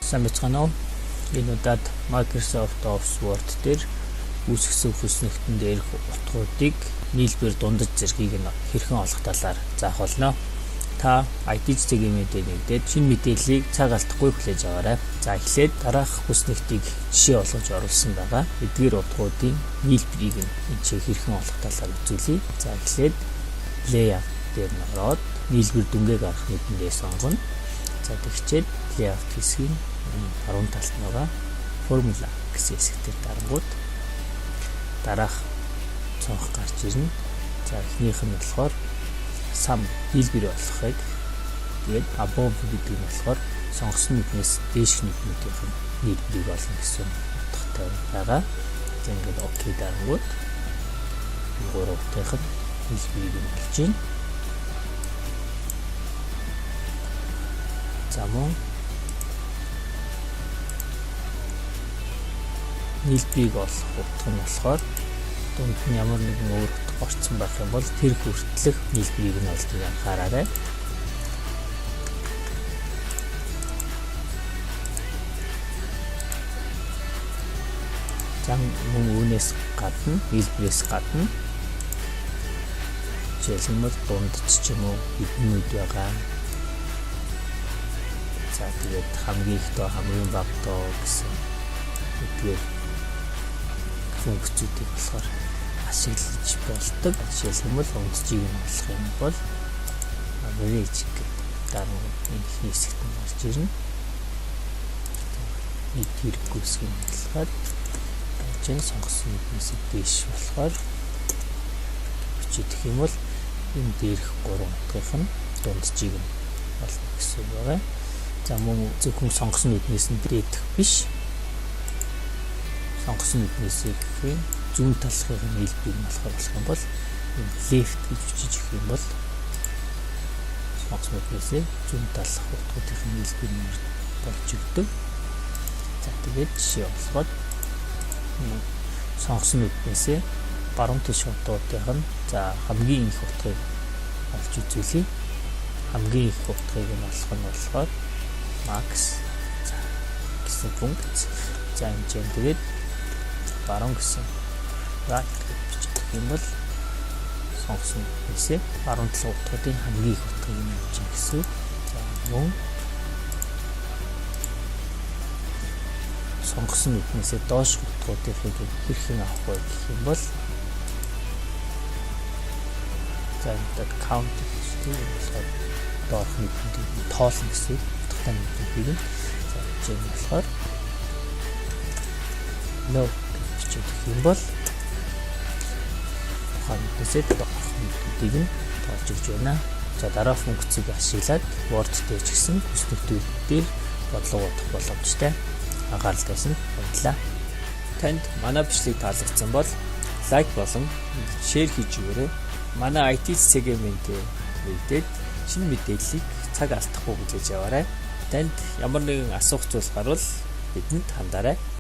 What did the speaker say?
Сайн байцгаана уу? Энэ удаад Microsoft Office Word дээр үүсгэсэн хүснэгтэн дээрх утгуудыг нийлбэр дундаж зэргийг нь хэрхэн олох талаар заах болно. Та IT цэгийн мэдээ нэгдээд шинэ мэдээллийг цаг алдахгүй хүлээж аваарай. За, эхлээд дараах хүснэгтийг жишээ болгож оруулсан байгаа. Эдгээр утгуудын нийлбэрийг нь энэ ч хэрхэн олох талаар үзүүлье. За, эхлээд layout дээр нь ороод нийлбэр дүнгээ гаргах нүдэндээ сонгоно. За, тэгчээд layout хэсгийн баруун талд байгаа формула гэсэн хэсэг дээр дарангууд дараах цонх гарч ирнэ. За, эхнийх нь болохоор sum, нийлбэр болохыг, тэгээд above гэдэг нь болохоор сонгосон нүднээс дээшх нүднүүдийнх нь нийлбэрийг олно гэсэн утгатай байгаа. За, ингээд OK дарангууд гурав утгынх нь нийлбэрийг нь олж байна. За, мөн нийлбэрийг олох утга нь болохоор дунд нь ямар нэгэн өөр утга орсон байх юм бол тэр хүртэлх нийлбэрийг нь олдгийг анхаараарай. За, мөн үүнээс гадна, нийлбэрээс гадна жишээлбэл дундч ч юм уу хэдэн нүд байгаа. За, тэгээд хамгийн их доо, хамгийн бага доо гэсэн эдгээр функцүүдийг болохоор ашиглаж болдог. Жишээлбэл унтжийг нь олох юм бол average гэдэг дараа энэ эхний хэсэгт нь гарч ирнэ. Нийт хэрэггүй хэсгийг ойлгоод байж сонгосон нүднээс дээш болохоор бичиж юм бол энэ дээрх гурван утгынх нь дунджийг нь олно гэсэн үг байгаа. За, мөн зөвхөн сонгосон нүднээс нь дээдэх биш, сонгосон нүднээсээ гэх зүүн талынхын нийлбэрийг нь болохоор болох юм бол энэ left гэж бичиж өгөх юм бол сонгосон нүднээсээ зүүн талах утгуудын нийлбэр нь болж өгдөг. За, тэгээд жишээ болгоод сонгосон нүднээсээ баруун тийш утгуудынх нь, за, хамгийн их утгыг олж үзүүлье. Хамгийн их утгыг нь олох нь болохоор max, за, гэсэн функц. За, энэ чинь тэгээд баруун гэсэн right гэж бичих юм бол сонгосон нүднээсээ баруун талын утгуудын хамгийн их утгыг нь авч гэсэн. За, мөн сонгосон нүднээсээ доош утгуудынхыг хэрхэн авах вэ гэх юм бол, за, энэ count гэж тийм болохоор доорх нүднийг тоолно гэсэн утгатай нүднийг нь. За, энэ болохоор no гэж бичиж өгөх юм бол тухайн нүднээсээ доорх нүдүүдийг нь тоолж өгч байна. За, дараа функцийг ашиглаад Word дээр ч гэсэн хүснэгтүүд дээр бодлого бодох боломжтой. Анхаарал тавьсанд баярлалаа. Танд манай бичлэг таалагдсан бол like болон share хийж өгөөрэй. Манай IT сегментээ нэгдээд шинэ мэдээллийг цаг алдахгүй хүлээж аваарай. Танд ямар нэгэн асуух зүйл гарвал бидэнд хандаарай.